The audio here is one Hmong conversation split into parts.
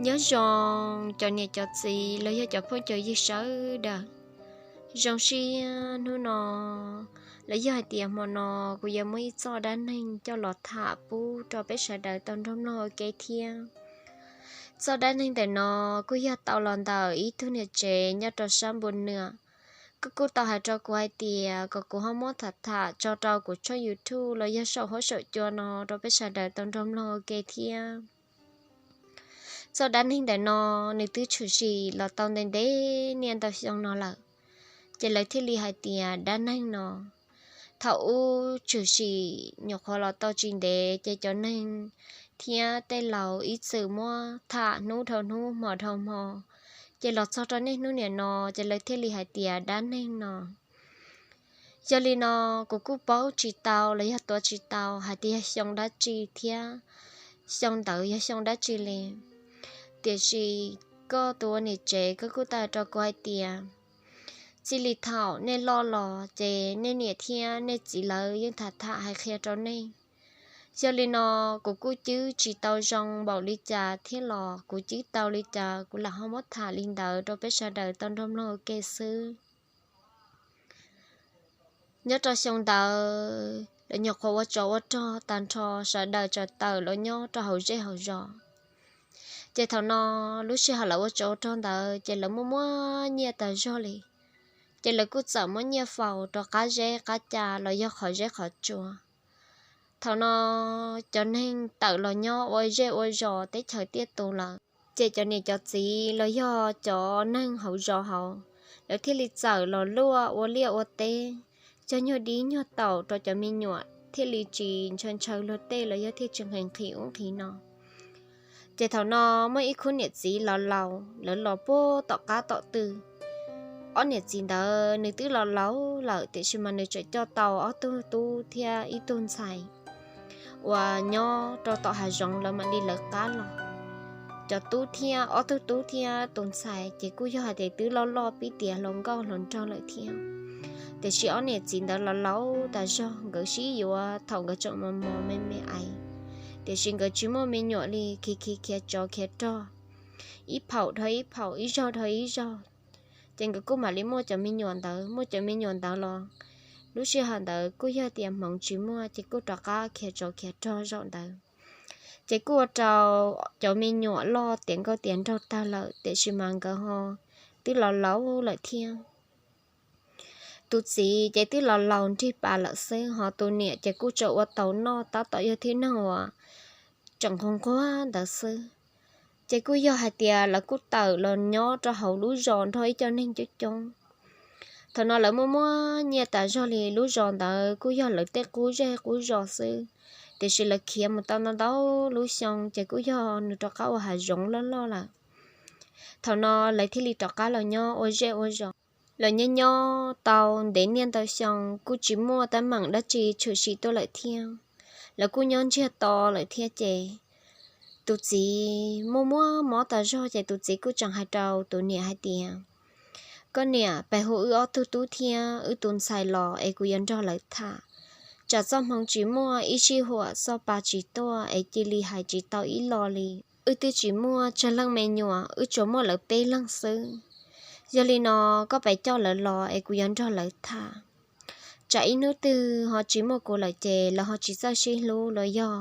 Nyob zoo cov niam cov txiv los yog cov phooj cov ywg sawv daws. Zoo siab hnub no los yog hais tias hmo no kuv yuav muaj ib txoj dab neeg coj los tham pub rau peb sawv daws tau nrog mloog ua ke thiab. Txoj dab neeg ntawm no kuj yog tau los ntawm ib tug niam tsev nyob rau sab Npus Nwam. Koj kuj tau hais rau kuv hais tias kom kuv ho muab tham tham tso rau kuv tshooj YouTube los yog saum huab saum cua no rau peb sawv daws tau nrog mloog ua ke thiab. Txoj dab neeg ntawm no nws twb tshwm sim los tau ntev ntev niaj ntau xyoo no lawm, ces lawv thiaj li hais tias dab neeg no. Thaum ub tshwm sim nyuam qhuav los tau tsis ntev ces cov neeg thiab tej laus ib txwm muab tham hnub dhau hnub hmo dhau hmo, ces los txog rau niaj hnub niam no ces lawv thiaj li hais tias dab neeg no. Yog li no, kuv kuj paub tsis tau los yog tuav tsis tau hais tias yog xyoo dab tsi thiab xyoo ntawd yog xyoo dab tsi li. Tiam sis koj tus ua niam tsev koj kuj tau rau kuv hais tias txij li thaum nej loj los ces nej niam thiab nej txiv lawv yeej tham tham hais qhia rau nej. Yog li no, kuv kuj cwb tsis tau zoo npaum li cas thiab los kuv cwb tau li cas kuv lam ho muab tham li ntawd rau peb sawv daws tau nrog mloog ua ke xwb. Nyob rau xyoo ntawd lawv nyuam qhuav ua tsov ua rog tag nrho, sawv daws txawm tawm los nyob rau hauv zej hauv zos. Ces thaum no lub sij hawm lawv ua tsov ua rog ntawd ces lawv muaj muaj nyiaj tas zog li, ces lawv kuj txawm muab nyiaj faus rau qab zeb qab ca los yog qhov zeb qhov tsua. Thaum no cov neeg tawm los nyob ua zej ua zos teb chaws tiaj tus lawm, ces cov niam cov txiv los yog cov neeg hauv zos hauv, lawv thiaj li txawm los luaj ua liaj ua teb, cog nyuag dib nyuag taum rau cov me nyuam thiaj li tsis ntshaw ntshaw luag tej los yog thiaj tsis nqhis nqhis ub nqhis no. Ces thaum no muaj ib khub niam txiv laus laus, lawv los puag tom qab tom twg. Ob niam txiv ntawd nws twb los laus lawm tiam sis mas nws tseem coj tau ob tug tub thiab ib tug ntxhais uas nyob rau tom hav zoov lawv mam li lawv qab los. Cov tub thiab ob tug tub thiab tus ntxhais ces kuj yog hais tias twb loj loj pib tiav hluas nkauj hluas nraug lawm thiab. Tiam sis ob niam txiv ntawd los laus tas zog, nkawd sib yuav thaum nkawd tseem mos mos me me ais, tiam sis nkawd tsis muaj me nyuam li, khiav khiav khiav tsov khiav rog, ib phaum dhau ib phaum, ib zaug dhau ib zaug. Ces nkawd kuj mam li muaj cov me nyuam ntawd, muaj cov me nyuam ntawd los lub sij hawm ntawd kuj yog tias hmoov tsis muaj ces kuj rov qab khiav tsov khiav rog zaum ntawd. Ces kuj ua rau cov me nyuam loj tiav nkauj tiav nraug tag lawm tiam sis mas nkawd ho twb los laus lawm thiab. Tus txiv ces twb los laus nrig pas lawm xwb, ho tus niam ces kuj tseem ua taus noj tab tom yog thib neeg uas tseem nquag nquag ntawd xwb. Ces kuj yog hais tias lawv kuj tawm los nyob rau hauv lub zos nrog ib co neeg coob coob. Thaum no lawv muaj muaj nyiaj tas zog li, lub zos ntawd kuj yog lawv tej qub zej qub zos xwb, tiam sis lawv khiav mus tau ntau ntau lub xyoo ces kuj yog nws rov qab ua hav zoov loj loj lawm. Thaum no lawv thiaj li rov qab los nyob ua zej ua zos. Lawv nyob nyob tau ntev niaj ntau xyoo kuj tsis muaj teeb meem dab tsi tshwm sim tuaj lawm thiab. Lawv kuj nyob ntsiag to lawm thiab ces tus txiv muaj muaj mob tas zog ces tus txiv kuj tseem hais rau tus niam hais tias, koj niam, pab hu wb ob tug tub thiab wb tus ntxhais los es kuv yuav nrog lawv tham. Tsam txoj hmoov tsis muaj, ib sij huam txoj pa tsis tuaj es cia li hais tsis tau ib lo li. Wb twb tsis muaj tsawg leej me nyuam, wb tsuas muaj lawv peb leeg xwb. Yog li no, koj pab coj lawv los es kuv yuav nrog lawv tham. Tsam ib hnub twg ho tsis muaj kuv lawm ces lawv ho tsis txawj sib hlub los yog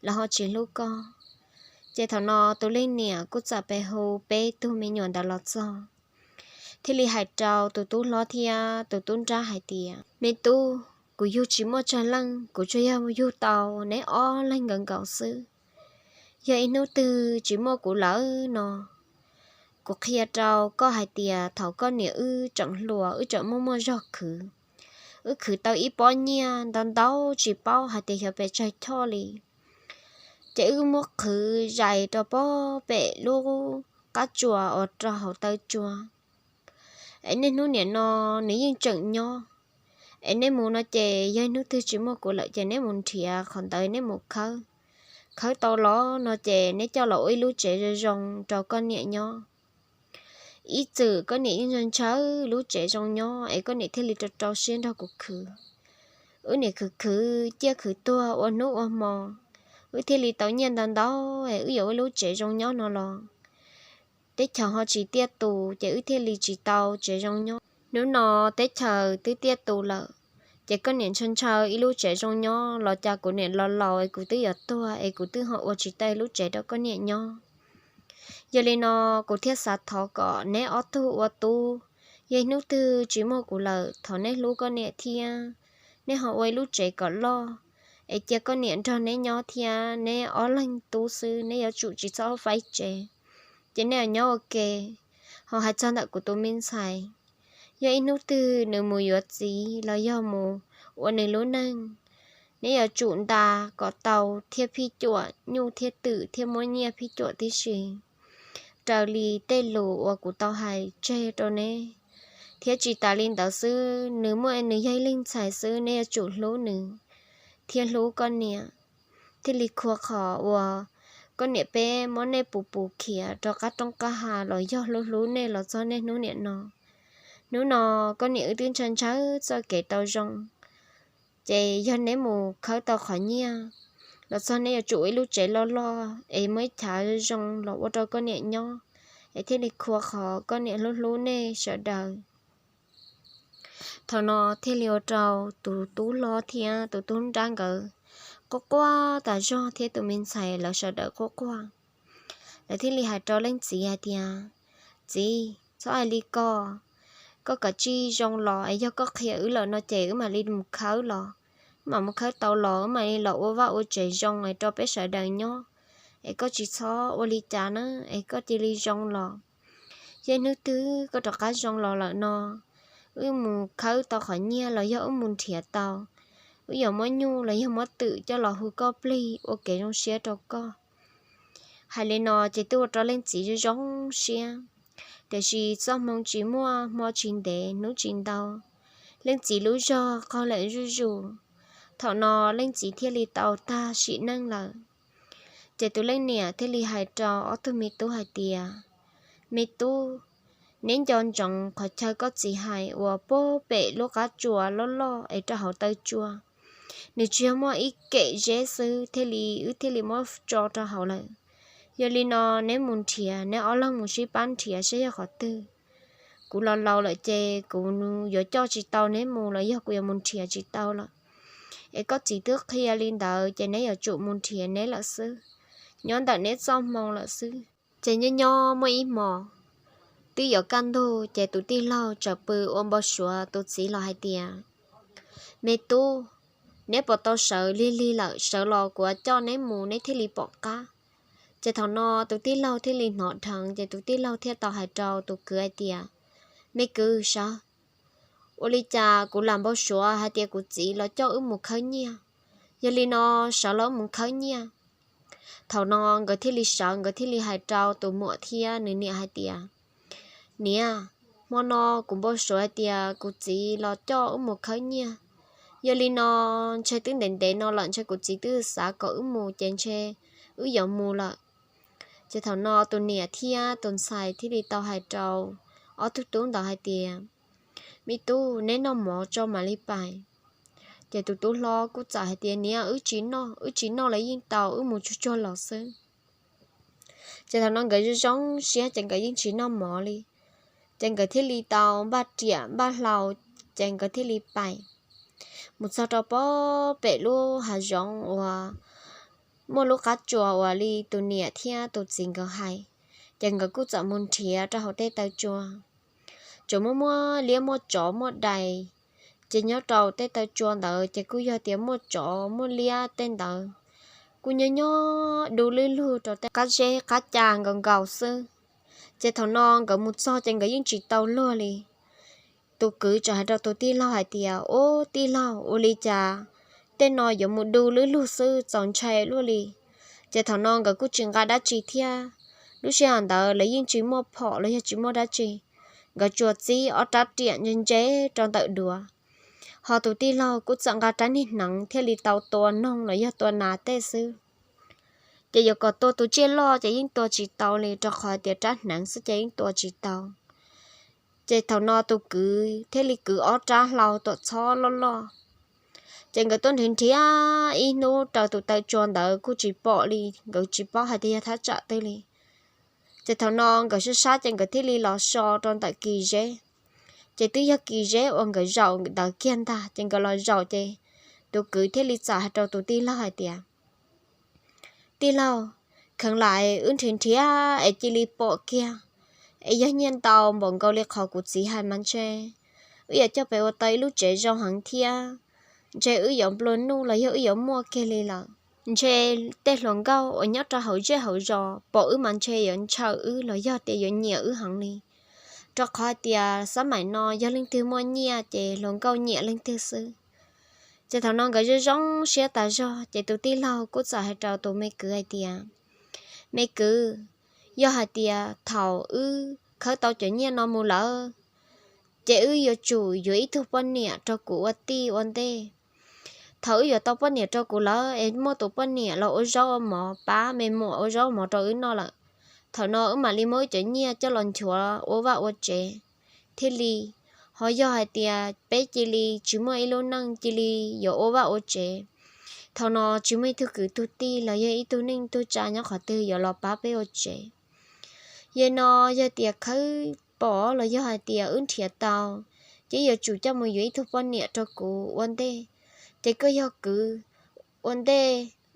lawv ho tsis hlub koj. Ces thaum no tus leej niam kuj txawm pab hu peb tug me nyuam ntawd los txog, thiaj li hais rau tus tub hlob thiab tus tub nrab hais tias, me tub, kuv yug tsis muaj tsawg leej, kuv tsuas yog yug tau neb ob leeg nkaus nkaus xwb. Yog ib hnub twg tsis muaj kuv lawm no, kuv qhia rau koj hais tias thaum koj niam wb tseem hluas wb tseem muaj muaj zog khwv. Wb khwv tau ib pob nyiaj ntau ntau tsis paub hais tias xyov pes tsawg choj li. Ces wb muab qhwv zais rau pob pem lub qab tsuas uas rau hauv taw tsua. Es niaj hnub niam no nws yeej tseem nyob. Es neb mus no ces yog hnub twg tsis muaj kuv lawm ces neb mus nrhiav qhov ntawd neb mus khawb. Khawb tau los no ces neb coj los ua ib lub tsev zoo zoo rau koj niam nyob. Ib txwm koj niam yeej ntshaw ntshaw lub tsev zoo nyob es koj niam thiaj li rau rau siab nrog kuv khwv. Wb niam khwv khwv ciaj khwv tuag ua hnub ua hmo, wb thiaj li tau nyiaj ntau ntau es wb yuav ua lub tsev zoo nyob no los. teb chaws ho tsis tiaj tus ces wb thiaj li tsis tau tsev zoo nyob. Hnub no teb chaws twb tiaj tus lawm, ces koj niam ntshaw ntshaw ib lub tsev zoo nyob los cas kuv niam los laus es kuv twb yuav tuag es kuv twb ho ua tsis tau lub tsev rau koj niam nyob. Yog li no kuv thiaj xav thov kom neb ob tug ua tub, yog hnub twg tsis muaj kuv lawm thov neb hlub koj niam thiab, neb ho ua ib lub tsev kom loj, es cia koj niam nrog neb nyob thiab, neb ob leeg tub xwb neb yuav tsum tsis txhob faib tsev, ces neb nyob ua ke. Ho hais txog ntawm kuv tus me ntxhais, yog ib hnub twg nws mus yuav txiv los yog mus ua nws lub neej, neb yuav tsum nta kom tau thiab phij cuam nyuj thiab twm thiab muab nyiaj phij cuam tib si, raws li tej lus uas kuv tau hais tseg rau neb. Thiab tsis tas li ntawd xwb, nws muaj nws yog ib leeg ntxhais xwb, neb yuav tsum hlub nws thiab hlub koj niam, thiaj li khua qhov uas koj niam peb muab nej pus pus khiav rau qab roob qab hav los yog hlub hlub nej los txog nej hnub niam no. Hnub no koj niam wb twb ntshaw ntshaw txoj kev tau zoo, ces yog neb mus khawb tau qhov nyiaj los txog neb yuav tsum ua ib lub tsev loj loj es muaj ib chav zoo los ua rau koj niam nyob, es thiaj li khua qhov koj niam hlub hlub nej sawv daws. Thaum no thiaj li ua rau tus tub hlob thiab tus tub nrab nkawd quaj quaj tas zog thiab tus me ntxhais lawv sawv daws quaj quaj. Lawv thiaj li hais rau leej txiv hais tias, Txiv, txhob hais li ko, koj kav tsij zoo los es yog koj qhia wb lawm no ces wb mam li mus khawb los, wb mam mus khawb tau los wb mam li los ua vaj ua tsev zoo es rau peb sawv daws nyob, es koj tsis txhob ua li cas na, es koj cia li zoo los. Yog hnub twg koj rov qab zoo los lawm no, wb mus khawb tau qhov nyiaj los yog wb mus nrhiav tau, wb yuav muab nyuj los yog muab twm coj los hu koj plig ua kev zoo siab rau koj. Hais li no ces twb ua rau leej txiv zoo zoo siab, tiam sis txoj hmoo tsis muaj hmo tsis ntev hnub tsis ntau, leej txiv lub zog qaug lawm zuj zus. Thaum no leej txiv thiaj li tau tag sim neej lawm. Ces tus leej niam thiaj li hais rau ob tug me tub hais tias, Me tub, neb nco ntsoov qhov chaw koj txiv hais uas puag pem lub qab tsua loj loj es rau hauv taw tsua, nws tsis yog muaj ib kem zeb xwb thiaj li wb thiaj li muab tso rau hauv lawm. Yog li no neb mus nrhiav, neb ob leeg mus sib pab nrhiav saib yog qhov twg. Kuv los laus lawm ces kuv yuav coj tsis tau neb mus los yog kuv yuav mus nrhiav tsis tau lawm. Es koj txiv twb qhia li ntawd ces neb yuav tsum mus nrhiav neb lawm xwb, nyob ntawm neb txoj hmoo lawm xwb. Ces nyob nyob muaj ib hmos twb yuav kaj ntug ces tus tij laug txawm pw ua npau suav tus txiv los hais tias, Me tub, neb puas tau sawv lig lig lawm, sawv los kuv coj neb mus neb thiaj li pom qab. Ces thaum no tus tij laug thiaj li hnov dheev ces tus tij laug thiaj tau hais rau tus kwv hais tias, Me kwv, sawv, ua li cas kuv lam npau suav hais tias kuv txiv los coj wb mus khawb nyiaj. Yog li no sawv los wb mus khawb nyiaj. Thaum no nkawd thiaj li sawv, nkawd thiaj li hais rau tus muam thiab nws niam hais tias, Niam, hmo no kuv npau suav hais tias kuv txiv los coj wb mus khawb nyiaj. Yog li no ntshe twb ntev ntev no lawm, ntshe kuv txiv twb xav kom wb mus ces ntshe wb yuav mus lawm. Ces thaum no tus niam thiab tus ntxhais thiaj li tau hais rau ob tug tub ntawd hais tias, Me tub, neb noj mov tso mam li pais. Ces tus tub hlob kuj txawm hais tias, Niam, wb tsis noj, wb tsis noj los yeej tau, wb mus tsuag tsuag los xwb. Ces thaum no nkawd zoo zoo siab ces nkawd yeej tsis noj mov li. Ces nkawd thiaj li tau npaj riam npaj hlau, ces nkawd thiaj li pais mus txog rau pem lub hav zoov uas muaj lub qab tsua uas li tus niam thiab tus txiv nkawd hais. Ces nkawd kuj txawm mus nrhiav rau hauv tej taw tsua. Tsuas muaj muaj liab muaj tsov muaj dais, ces nyob rau tej taw tsua ntawd ces kuj yog tias muaj tsov muaj liab tej ntawd, kuj nyob nyob du lwb lug rau tej qab zeb qab ca nkaus nkaus xwb. Ces thaum no nkawd mus txog ces nkawd yeej tsis tau luag li. Tus kwv txawm hais rau tus tij laug hais tias, Ub, tij laug, ua li cas tej no yuav mus du lwb lug xwb, txaus ntshai luaj li. Ces thaum no nkawd kuj tsis nqa dab tsi thiab. Lub sij hawm ntawd lawv yeej tsis muaj phom los yog tsis muaj dab tsi, nkawd tsuas txib ob rab riam ntse ntse rau ntawm duav. Ho tus tij laug kuj txawm nqa rab niag hneev thiaj li tau tua noog los yog tua nas tej xwb. Ces yuav kom tua tus tsiaj loj ces yeej tua tsis tau li, rau qhov tias rab hneev xwb ces yeej tua tsis tau. Ces thaum no tus kwv thiaj li kwv ob rab hlau tuam txhob loj loj. Ces nkawd tuaj nrhiav nrhiav ib hnub raws tus taw tsua ntawd kuj tsis pom li, nkawd tsis paub hais tias yog thaj tsam twg li. Ces thaum no nkawd sab sab ces nkawd thiaj li los so rau ntawm kis zeb. Ces twb yog kis zeb uas nkawd zaum ntawd kiag ntag, ces nkawd los zaum ces tus kwv thiaj li txawm hais rau tus tij laug hais tias, Tij laug, kheev lam wb nrhiav nrhiav es cia li pom kiag, es yog nyiaj ntau npaum nkaus li qhov kuv txiv hais mas ntshe wb yuav coj pem ua tau ib lub tsev zoo heev thiab. Ntshe wb yuav nplua nuj los yog wb yuav muaj kiag li lawm. Ntshe tej hluas nkauj uas nyob rau hauv zej hauv zos pom wb mas ntshe yuav ntshaw wb los yog tias yuav nyiam wb heev li, rau qhov hais tias xab maim no yog leej twg muaj nyiaj ces hluas nkauj nyiam leej twg xwb. Ces thaum no nkawd zoo zoo siab tas zog ces tus tij laug kuj txawm hais rau tus me kwv hais tias, Me kwv, yog hais tias thaum wb khawb tau cov nyiaj no mus lawm, ces wb yuav tsum yuav ib tug poj niam rau kuv ua tij ua ntej. Thaum wb yuav tau poj niam rau kuv lawm es muaj tus poj niam los ua zaub ua mov pab me muam ua zaub ua mov rau wb noj lawm, thaum no wb mam li muab wb cov nyiaj coj los nchuav ua vaj ua tsev thiaj li. Ho yog hais tias peb cia li tsis muaj ib lub neej cia li yuav ua vaj ua tsev, thaum no tsis muaj ib tug kwv tug tij los yog ib tug neej tug tsa nyob qhov twg yuav los pab peb ua tsev. Yog no, yog tias khawb pom los yog hais tias wb nrhiav tau, ces yuav tsum coj mus yuav ib tug poj niam rau kuv ua ntej. Ces koj yog kwv, ua ntej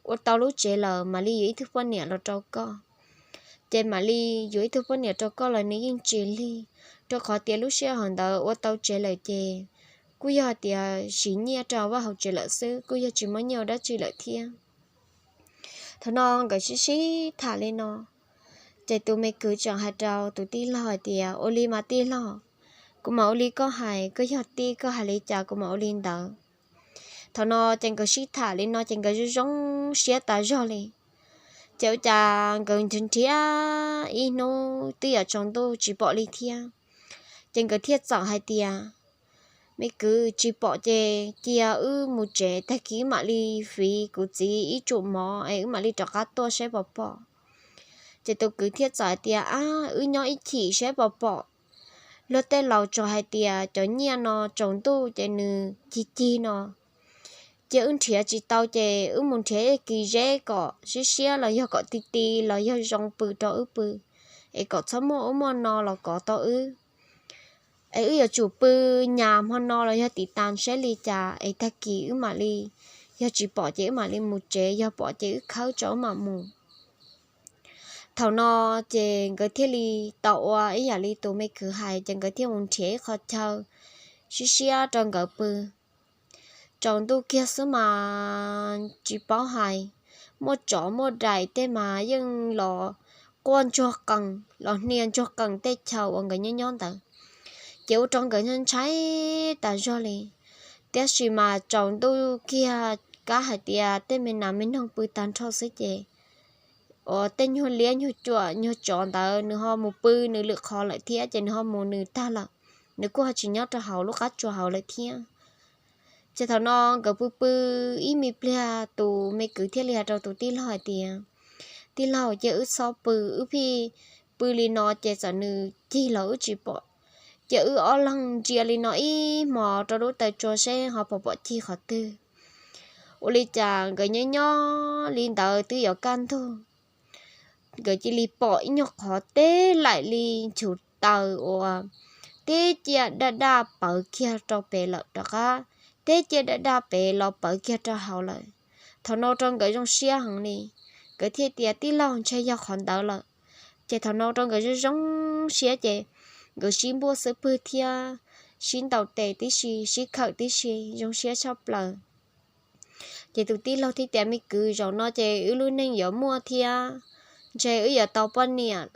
ua tau lub tsev lawm mam li yuav ib tug poj niam los rau koj. Ces mam li yuav ib tug poj niam rau koj los nws yeej tsis lig, rau qhov tias lub sij hawm ntawd ua tau tsev lawm ces kuj yog tias siv nyiaj rau vaj hauv tsev lawm xwb, kuj yog tsis muaj nyiaj ua dab tsi lawm thiab. Thaum no nkawd sib sib tham li no, ces tus me kwv tseem hais rau tus tij laug hais tias, Ua li mas tij laug, kuv mam ua li koj hais, koj yog tij koj hais li cas kuv mam ua li ntawd. Thaum no ces nkawd sib tham li no ces nkawd zoo zoo siab tas zog li. Ces ua cas nkawd nrhiav nrhiav ib hnub twb yuav tsaus ntuj tsis pom li thiab. Ces nkawd thiaj txawm hais tias, Me kwv, tsis pom ces cia wb mus tsev, tag kis wb mam li fiv kuv txiv ib tsum mov es wb mam li rov qab tuaj saib puas pom. Ces tus kwv thiaj txawm hais tias, Ab, wb nyob ib chim saib puas pom. Luag tej laus tsuas hais tias cov nyiaj no tsaus ntuj ces nws cig cig no, ces wb nrhiav tsis tau ces wb mus nrhiav ib kis zeb kom siab siab los yog kom ti ti los yog zoo pw rau wb pw, es kom txhob muaj ub muaj no los kov tau wb. Es wb yuav tsum pw nyas hmo no los yog tim tas saib li cas es tag kis wb mam li, yog tsis pom ces wb mam li mus tsev, yog pom ces wb khawb tso wb mam mus. Thaum no ces nkawd thiaj li tau ua ib yam li tus me kwv hais, ces nkawd thiaj mus nrhiav ib qho chaw siab siab rau nkawd pw. Tsaus ntuj kiag xwb mas tsis paub hais, muaj tsov muaj dais tej mas yeej los quaj ntsuag qees, los hnia ntsuag qees tej chaw uas nkawd nyob nyob ntawd, ces ua rau nkawd ntshai tas zog li. Tiam sis mas tsaus ntuj kiag, kab hais tias tej me nas me noog pw tag nrho xwb ces uas tej nyuag liab nyuag cuam nyuag tsov ntawd nws ho mus pw nws lwm qhov lawm thiab, ces nws ho mus nws tag lawm, nws kuj ho tsis nyob rau hauv lub qab tsuas hauv lawm thiab. Ces thaum no nkawd pw pw ib me pliag, tus me kwv thiaj li hais rau tus tij laug hais tias, Tij laug, cia wb txhob pw, wb pheej pw li no ces txawm nws cig los wb tsis pom. Cia wb ob leeg ntsia li no ib hmos rau lub taw tsua seb ho puas pom cig qhov twg. Ua li cas nkawd nyob nyob li ntawd twb yuav kaj ntug, nkawd cia li pom ib nyuag qhov teb laim li nchuv taws uas teb cia daj daj pawv kiag rau pem lawm rov qab, teb cia daj daj pem los pawv kiag rau hauv lawm. Thaum no rau nkawd zoo siab heev li, nkawd thiaj tias, Tij laug, ntshe yog qhov ntawd lawm. Ces thaum no rau nkawd zoo zoo siab ces nkawd sib npuaj xub pwg thiab sib ntaus tes tib si, sib khawm tib si, zoo siab tshaj plaws. Ces tus tij laug thiaj tias, Me kwv, zaum no ces wb lub neej yuav muaj thiab, ntshe wb yuav tau poj niam,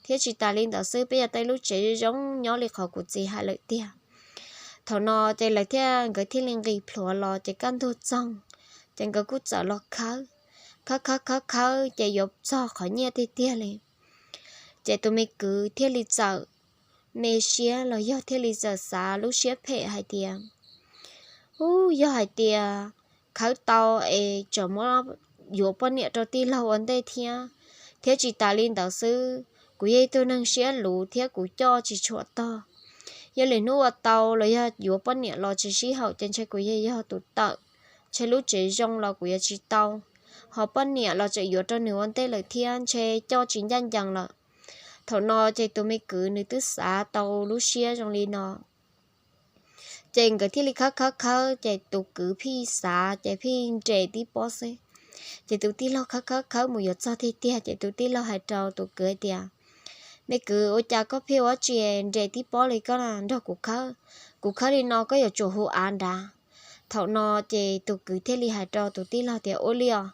thiab tsis tas li ntawd xwb peb yuav tau ib lub tsev zoo nyob li qhov kuv txiv hais lawm tiag. Thaum no ces lawv thiaj, nkawd thiaj li nqis plhuav los ces kaj ntug txoog, ces nkawd kuj txawm los khawb, khawb khawb khawb khawb ces yuav txog qhov nyiaj tiag tiag li. Ces tus me kwv thiaj li txawm me siab los yog thiaj li txawm xav lub siab phem hais tias, Ub, yog hais tias khawb tau es tseem muab yuav poj niam rau tij laug ua ntej thiab, thiab tsis tas li ntawd xwb, kuv yog ib tug neeg siab luv thiab kuv coj tsis tshua tog. Yog lwm hnub ua tau los yog yuav poj niam los tsis sib haum ces ntshe kuv yog, yog tus tawm, ntshe lub tsev zoo los kuv yuav tsis tau. Ho poj niam los tseem yuav rau nws ua ntej lawm thiab ntshe coj tsis ncaj ncees lawm. Thaum no ces tus me kwv nws twb xav tau lub siab zoo li no, ces nkawd thiaj li khawb khawb khawb, ces tus kwv phij xav ces phij nres tib pob xwb. Ces tus tij laug khawb khawb khawb mus yuav txog tiag tiag, ces tus tij laug hais rau tus kwv hais tias, Me kwv, ua cas koj phij ua tsi nres tib pob li, koj nrog kuv khawb, kuv khawb li no koj yuav tsum hu av nrad. Thaum no ces tus kwv thiaj li hais rau tus tij laug tias, Ua li os.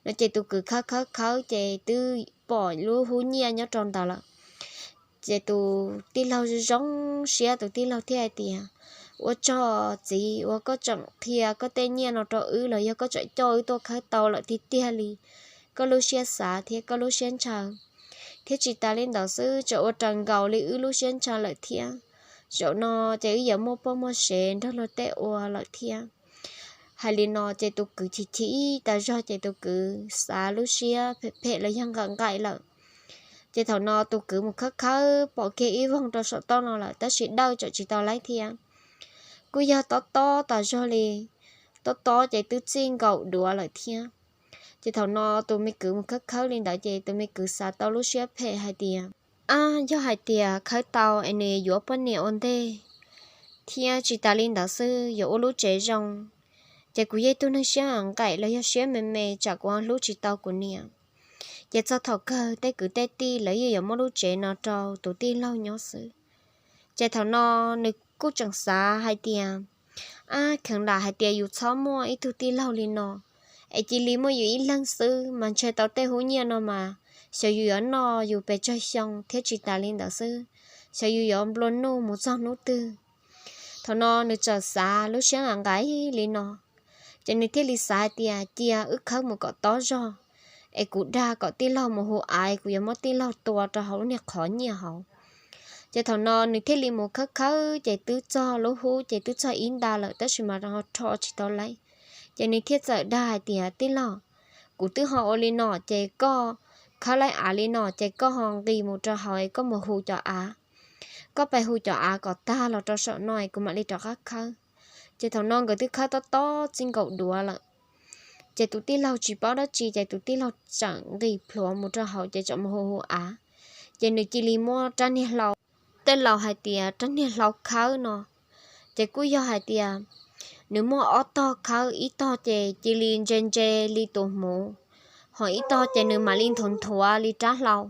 No ces tus kwv khawb khawb khawb ces twb pom lub hub nyiaj nyob rau ntawd lawm. Ces tus tij laug zoo siab, tus tij laug thiaj hais tias, Ua tsaug txiv uas koj tseem qhia koj tej nyiaj no rau wb los yog koj tseem coj wb tuaj khawb tau lawm tiag tiag li. Koj lub siab xav thiab koj lub siab ntshaw, thiab tsis tas li ntawd xwb, tseem ua raws nkaus li wb lub siab ntshaw lawm thiab. Zaum no ces wb yuav muaj poj muaj sev nrog luag tej ua lawm thiab. Hais li no ces tus kwv chim chim tas zog, ces tus kwv xav lub siab phem phem los yog nqaim nqaim lawm. Ces thaum no tus kwv mus khawb khawb pom kiag ib voog rau saum toj no lawm, tab sis dawj tseem tsis tau laib thiab. Kuj yog tob tob tas zog li, tob tob ces twb txij nkaus duav lawm thiab. Ces thaum no tus me kwv mus khawb khawb li ntawd, ces tus me kwv xav tau lub siab phem hais tias, Ab, yog hais tias khawb tau es nws yuav poj niam ua ntej, thiab tsis tas li ntawd xwb, yuav ua lub tsev zoo, ces kuv yeej tug neeg siab nqaim los yog siab me me, tsam kuv ho hlub tsis tau kuv niam, ces txog thaum kawg tej kwv tej tij lawv yeej yuav muab lub tsev no rau tus tij laug nyob xwb. Ces thaum no nws kuj tseem xav hais tias, Ab, kheev lam hais tias yus txhob muaj ib tug tij laug li no, es cia li muaj yus ib leeg xwb mas ntshe tau tej hub nyiaj no mas xyov yus yuav noj yus pes tsawg xyoo, thiab tsis tas li ntawd xwb, xyov yus yuav nplua nuj mus txog hnub twg. Thaum no nws txawm xav lub siab nqaim nqaim li no, ces nws thiaj li xav hais tias, Cia wb khawb mus kom tob zog, es kuv dag kom tij laug mus hu av, kuv yuav muab tij laug tua rau hauv lub niag qhov nyiaj hauv. Ces thaum no nws thiaj li mus khawb khawb, ces twb txog lub hub, ces twb txog ib nta lawm, tab sis mas rho tsis tau laib. Ces nws thiaj txawm dag hais tias, Tij laug, kuv twb ho ua li no, ces koj khawb laib av li no, ces koj ho nqis mus rau hauv es koj mus hu cov av. Koj pais hu cov av kom tag los rau saum no es kuv mam li rov qab khawb. Ces thaum no nkawd twb khawb tob tob txij nkaus duav lawm. Ces tus tij laug tsis paub dab tsi, ces tus tij laug tseem nqis plhuav mus rau hauv, ces tseem mus hu hu av. Ces nws cia li muab rab niag hlau, tej laus hais tias rab niag hlau khawb no, ces kuj yog hais tias nws muaj ob tog khawb, ib tog ces cia li ntse ntse li tus hmuv, ho ib tog ces nws mam li nthuav nthuav li rab hlau.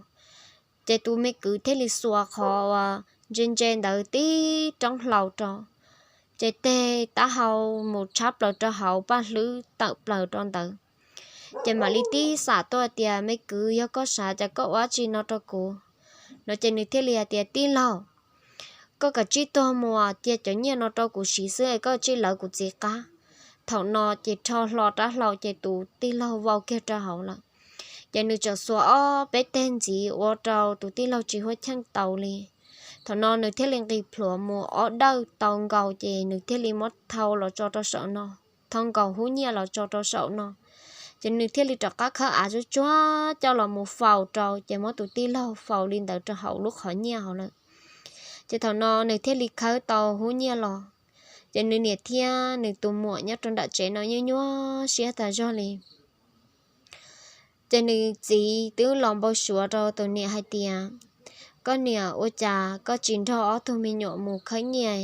Ces tus me kwv thiaj li xuas qhov uas ntse ntse ntawd tib roob hlau rau, ces teg taub hau mus tshab plaws rau hauv paj hlwb tawm plaws rau ntawd. Ces mam li tib xam tuaj tias, Me kwv, yog koj xav ces koj ua dab tsi no rau kuv? No ces nws thiaj li hais tias, Tij laug, koj kav tsij tuag mus cia cov nyiaj no rau kuv siv xwb es koj tsij lawv kuv txiv qab. Thaum no ces rho hlo rab hlau ces tus tij laug vau kiag rau hauv lawm. Ces nws txawm xuas ob peb teg ntxiv ua rau tus tij laug tsis huab cheej tau li. Thaum no nws thiaj li nqis plhuav mus ob dawj tau nkaus, ces nws thiaj li muab thau los tso rau saum no, thau nkaus hub nyiaj los tso rau saum no. Ces nws thiaj li rov qab khawb av tsuag tsuag coj los mus faus rau, ces muab tus tij laug faus li ntawd rau hauv lub qhov nyiaj hauv lawm. Ces thaum no nws thiaj li khawb tau hub nyiaj los. Ces nws niam thiab nws tus muam nyob rau nram tsev no nyuaj nyuaj siab tas zog li. Ces nws txiv twb los npau suav rau tus niam hais tias, Koj niam, ua cas koj tsis nrog ob tug me nyuam mus khawb nyiaj?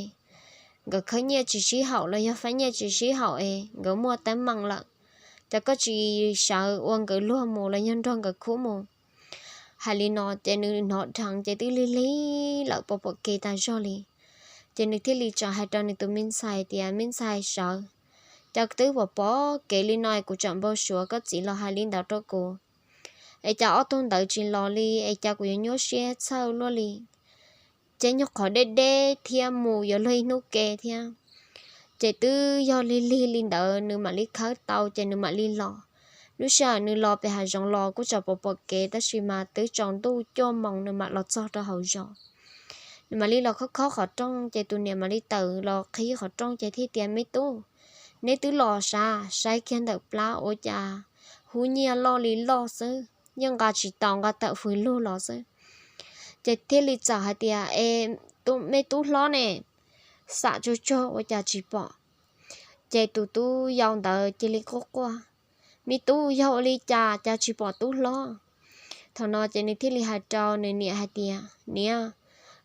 Nkawd khawb nyiaj tsis sib haum los yog faib nyiaj tsis sib haum es nkawd muaj teeb meem lawm, ces koj tsis sawv ua nkawd luag mus los yog nrog nkawd khub mus? Hais li no ces nws hnov dheev ces twb lig lig lawm pom pom kev tas zog li. Ces nws thiaj li txawm hais rau nws tus me ntxhais tias, Me ntxhais, sawv, cas twb pom pom kev li no es kuv tseem npau suav koj txiv los hais li ntawd rau kuv, es cas ob tug ntawd tsis los li, es cas kuv yuav nyuaj siab txhawj luaj li. Ces nyuag qhov deb deb thiab mus yuav luag ib hnub ke thiab. Ces twb yog lig lig li ntawd nws mam li khawb tau ces nws mam li los. Lub sij hawm nws los pem hav zoov los kuj tseem pom pom kev tab sis mas twb tsaus ntuj cuaj moos nws mam los txog rau hauv zos. Nws mam li los khob khob qhov rooj ces tus niam mam li tawm los qhib qhov rooj ces thiaj tias, Me tub, neb twb los sav, saib kiag ntawm plab ua cas hub nyiaj loj li loj xwb, yeej nqa tsis tau, nqa tawm fws lug los xwb. Ces thiaj li txawm hais tias, E, me tub hlob ne, xam tsuag tsuag ua cas tsis pom. Ces tus tub yau ntawd cia li quaj quaj, Me tub, yog ua li cas cas tsis pom tub hlob? Thaum no ces nws thiaj li hais rau nws niam hais tias, Niam,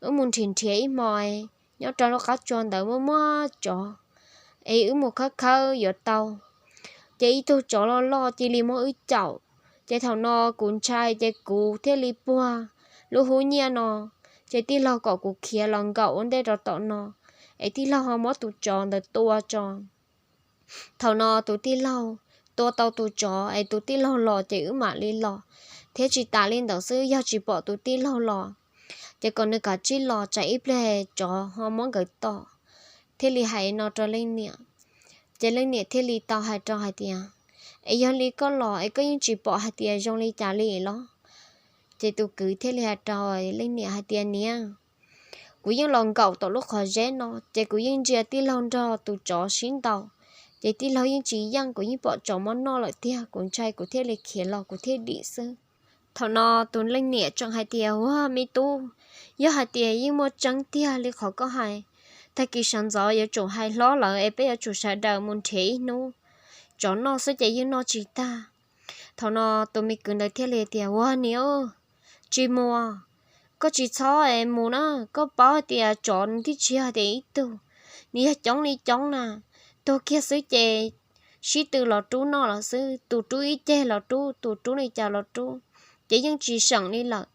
wb mus nrhiav nrhiav ib hmo, nyob rau lub qab tsua ntawd muaj muaj tsov, es wb mus khawb khawb yuav tau, ces ib tug tsov loj loj cia li muab wb caum. Ces thaum no kuv ntshai ces kuv thiaj li puag lub hub nyiaj no, ces tij laug kom kuv khiav los nkaum ua ntej rau tom no, es tij laug ho muab tus tsov ntawd tua tso. Thaum no tus tij laug tua tau tus tsov es tus tij laug los ces wb mam li los, thiab tsis tas li ntawd xwb, yog tsis pom tus tij laug los ces kom nws kav tsij los tsam ib pliag tsov ho muab nkawd tom. Thiaj li hais no rau leej niam, ces leej niam thiaj li tau hais rau hais tias, Es yog li koj los es koj yeej tsis pom hais tias zoo li cas li los? Ces tus kwv thiaj li hais rau leej niam hais tias, Niam, kuv yeej los nkaum tom lub qhov zeb no ces kuv yeej ntsia tij laug nrog tus tsov sib ntaus, ces tij laug yeej tsis yeej, kuv yeej pom tsov muab noj lawm tiag, kuv ntshai kuv thiaj li khiav los kuv thiaj dim xwb. Thaum no tus leej niam tseem hais tias, Ua me tub, yog hais tias yeej muaj tseeb tiag li qhov koj hais, tag kis sawv ntxov yuav tsum hais hlob lawv es peb yuav tsum sawv daws mus nrhiav ib hnub, tsov noj xwb ces yeej noj tsis tag. Thaum no tus me kwv ntawd thiaj li tias, Ua niam, tsis mus, koj tsis txhob mus na, koj paub hais tias tsov nws twb tsis yog tias ib tug, nws yog coob li coob na, tuag kiag xwb ces sib tw los rub noj lawm xwb, tus rub ib ceg los rub, tus rub li cas los rub, ces yeej tsis seem li lawm.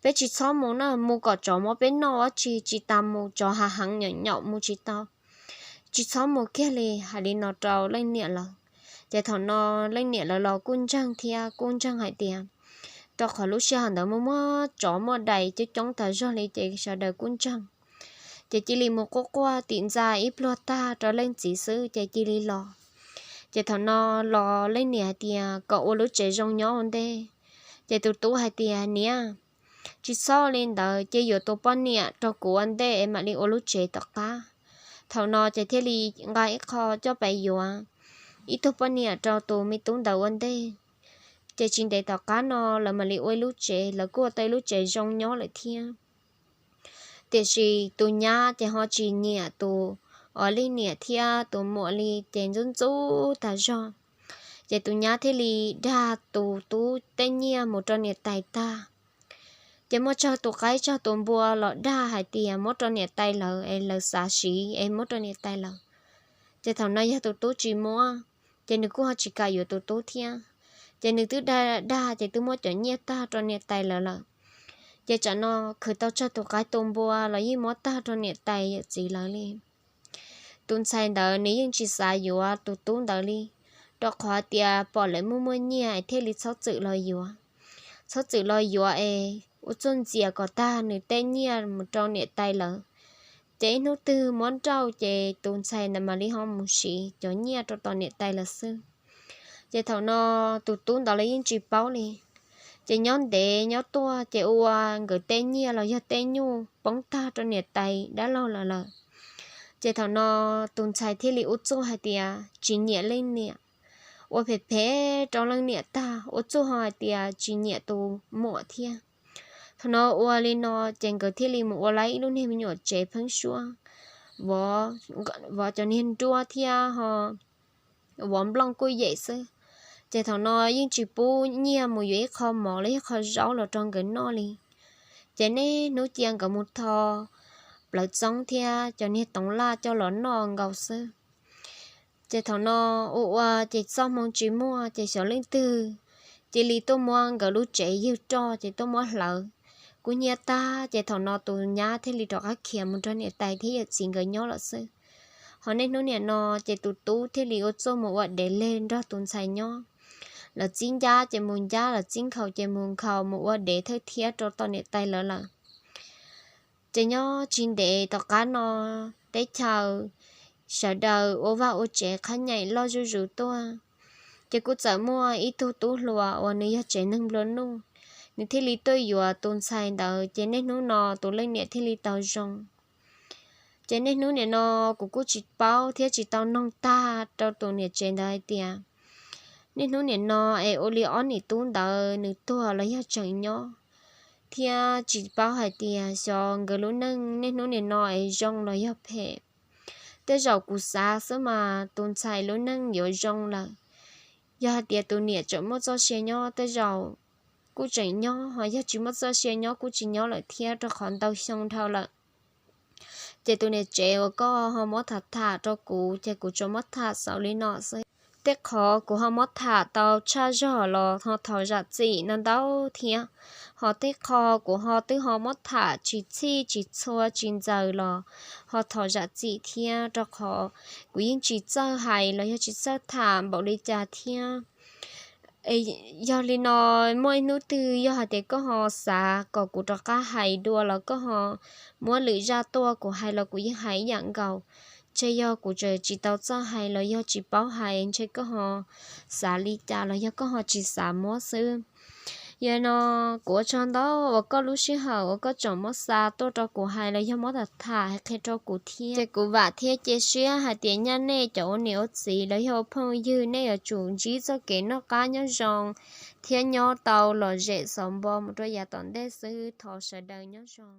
Peb tsis txhob mus na, mus kom tsov muab peb noj ua tsi, tsis tas mus tsov hav heev nyaum nyaum mus tsis tau. Tsis txhob mus kiag li. Hais li no rau leej niam lawv, ces thaum no leej niam lawv los kuj ntseeg thiab kuj ntseeg hais tias, rau qhov lub sij hawm ntawd muaj muaj tsov muaj dais coob coob tas zog li ces sawv daws kuj ntseeg. Ces cia li mus quaj quaj tim ntxa ib pluag tag rau leej txiv xwb ces cia li los. Ces thaum no los leej niam hais tias kom ua lub tsev zoo nyob ua ntej, ces tus tub hais tias, Niam, tsis txhob li ntawd, cia yuav tus poj niam rau kuv ua ntej es mam li ua lub tsev tom qab. Thaum no ces thiaj li nqa ib qho coj pais yuav ib tug poj niam rau tus me tub ntawd ua ntej. Ces tsis ntev tom qab no lawv mam li ua ib lub tsev, lawv kuj ua tau ib lub tsev zoo nyob lawm thiab. Tiam sis tus nyab ces ho tsis nyiam tus, o, leej niam thiab tus muam li ces ntxub ntxub tas zog. Ces tus nyab thiaj li dag tus tub tej nyiaj mus rau niam tais tag. Ces muaj tsawg tus qaib tsawg tus npua los dag hais tias muab rau niam tais lawv es lawv xav siv es muab rau niam tais lawv. Ces thaum no yog tus tub tsis muab, ces nws kuj ho tsis kam yuav tus tub thiab. Ces nws twb dag dag ces twb muab cov nyiaj tag rau niam tais lawv lawm. Ces tsam no khwv tau tsawg tus qaib tus npua los yeej muab tag rau niam tais yawm txiv lawv li. Tus ntxhais ntawd nws yeej tsis xav yuav tus tub ntawd li, rau qhov tias pom lawv muaj muaj nyiaj thiaj li txhob txwm los yuav. Txhob txwm los yuav es ua txuj ntxias kom tag nws tej nyiaj mus rau niam tais lawv. Ces ib hnub twg muab nrauj ces tus ntxhais ntawd mam li ho mus siv cov nyiaj rau tom niam tais lawv xwb. Ces thaum no tus tub ntawd los yeej tsis paub li. Ces nyob ntev nyob tuaj ces ua nkawd tej nyiaj los yog tej nyuj poob tag rau niam tais dab laug lawv lawm. Ces thaum no tus ntxhais thiaj li ua txuj hais tias tsis nyiam leej niam, ua phem phem rau leej niam tag, ua txuj ho hais tias tsis nyiam tus muam thiab. Thaum no ua li no ces nkawd thiaj li mus ua lawv ib lub niag me nyuam tsev pheeb suab, vov cov niag nruab thiab ho vov nplooj kuj yem xwb. Ces thaum no yeej tsis pub nyiaj mus yuav ib qho mov los ib qho zaub los rau nkawd noj li. Ces niaj hnub cia nkawd mus tho plawv txoob thiab cov niag toov laj coj los noj nkaus xwb. Ces thaum no ua ua ces txoj hmoo tsis muaj ces xyov leej twg cia li tuaj muab nkawd lub tsev ywg roj ces tuaj muab hlawv kub hnyiab tag. Ces thaum no tus nyab thiaj li rov qab khiav mus nrog niam tais thiab yawm txiv nkawd nyob lawm xwb. Ho niaj hnub nim no ces tus tub thiaj li ua txuj mus ua dev leg nrog tus ntxhais nyob. Lawv txib ncab ces mus ncab, lawv txib nkhaus ces mus nkhaus, mus ua dev thawj thiab rau tom niam tais lawv lawm. Ces nyob tsis ntev tom qab no teb chaws sawv daws ua vaj ua tsev qhab nyaim loj zuj zus tuaj. Ces kuj txawm muaj ib tug tub hluas uas nws yog tsev neeg nplua nuj, nws thiaj li tuaj yuav tus ntxhais ntawd ces niaj hnub no tus leej niam thiaj li tau zoo. Ces niaj hnub nim no kuv kuj tsis paub thiab tsis tau noog tag rau tus niam tsev ntawd hais tias niaj hnub nim no es ua li ob niam tub ntawd nws tuag los yog tseem nyob, thiab tsis paub hais tias xyov nkawd lub neej niaj hnub nim no es zoo los yog phem. Tej zaum kuv xav xwb mas tus ntxhais lub neej yuav zoo lawm. Yog hais tias tus niam tseem muaj txoj sia nyob tej zaum kuj tseem nyob, ho yog tsis muaj txoj sia nyob kuj tsis nyob lawm thiab, rau qhov ntau xyoo dhau lawm. Ces tus niam tsev uas koj ho muab tham tham rau kuv ces kuv tsuas muab tham xaus li no xwb. Tej qhov kuv ho muab tham tau tshaj zog los ho thov zam txim ntau ntau thiab, ho tej qho kuv ho twb ho muab tham tsis txhij tsis txhua tsis ntxaws los ho thov zam txim thiab, rau qhov kuv yeej tsis txawj hais los yog tsis txawj tham npaum li cas thiab. Yog li no, muaj ib hnub twg yog hais tias koj ho xav kom kuv rov qab hais dua los koj ho muab lwm zaj tuaj, kuv hais los kuv yeej hais ib yam nkaus. Ntshe yog kuv tseem tsis tau txawj hais los yog tsis paub hais, ntshe koj ho xav li cas los yog koj ho tsis xav muab xwb. Yog no, kuv ua tsaug ntau uas koj lub sij hawm uas koj tseem muab xa tuaj rau kuv hais los yog muab tham tham hais qhia rau kuv thiab. Ces kuv vam thiab cia siab hais tias nyaj nej cov ua niam ua txiv los yog ua phooj ywg nej yuav tsum ntsib txoj kev noj qab nyob zoo thiab nyob tau lom zem xov npo mus rau yav tom ntej xwb. Thov sawv daws nyob zoo.